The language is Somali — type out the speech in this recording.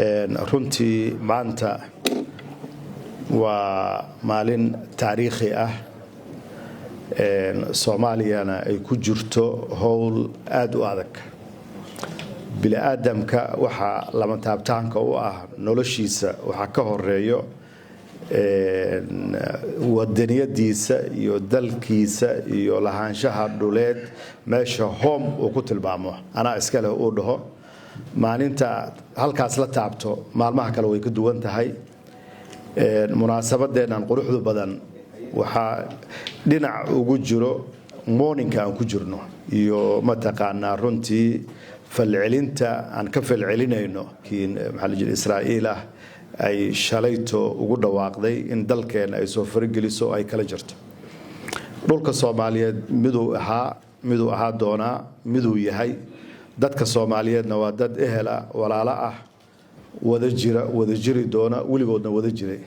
Runtii maanta waa maalin taariikhi ah, Soomaaliyana ay ku jirto howl aada u adag. Bini-aadamka waxaa lama taabtaanka u ah noloshiisa waxaa ka horeeyo wadaniyadiisa iyo dalkiisa iyo lahaanshaha dhuleed, meesha home uu ku tilmaamo, anaa iska leh uu dhaho. Maalinta halkaas la taabto, maalmaha kale way ka duwan tahay. Munaasabadeennan quruxdu badan waxaa dhinac ugu jiro mourningka aan ku jirno iyo mataqaanaa runtii falcelinta aan ka falcelinayno maxaa la jira Israa'iil ah ay shalayto ugu dhawaaqday in dalkeena ay soo farageliso, ay kala jirto dhulka Soomaaliyeed. Miduu ahaa, miduu ahaa doonaa, miduu yahay. Dadka Soomaaliyeedna waa dad ehela, walaalo ah, wada jira, wada jiri doona, weligoodna wada jiray.